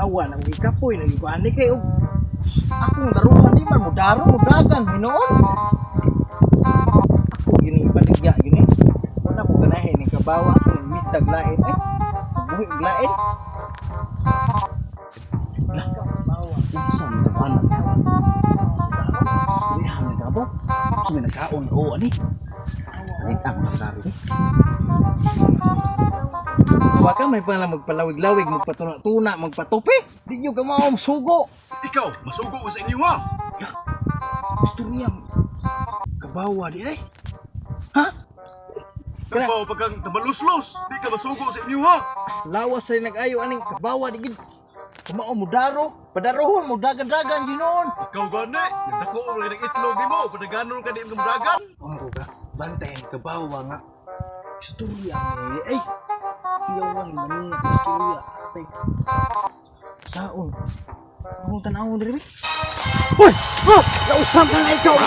Awa na ko kapoy na ko ani kay og akong daruhan di man mo daro mo dagan hinuon. Ako gini ibaligya gini. Wala ko ganahin ni kabawa ako ni mistag lain eh. Buhi og lain. Lah, unsa man ang anak? Istoryahan ni Gabo. Unsa may nagkaon o ani? Ay, ang masari. Wa ka may pala magpalawig-lawig, magpatuna-tuna, magpatupi. Di nyo ka mao sugo. Ikaw, masugo ko sa inyo ha. Istorya. Kabawa di eh. Ha? Kana- Nagbawa pa kang tabaluslos. Di ka masugo sa inyo ha. Lawas sa nag-ayo aning kabawa di gid. Kumao mo daro, padarohon mo dagan-dagan ginoon. Ikaw gani, nagdako mo ng itlog nimo, padaganon ka di mo dagan. Ano ka? Bantayan kabawa nga. Istorya ni ay. Iyawan maninga istorya atay. Saon? Akong tan-awon diri. Uy! Oh! Nausap na ikaw!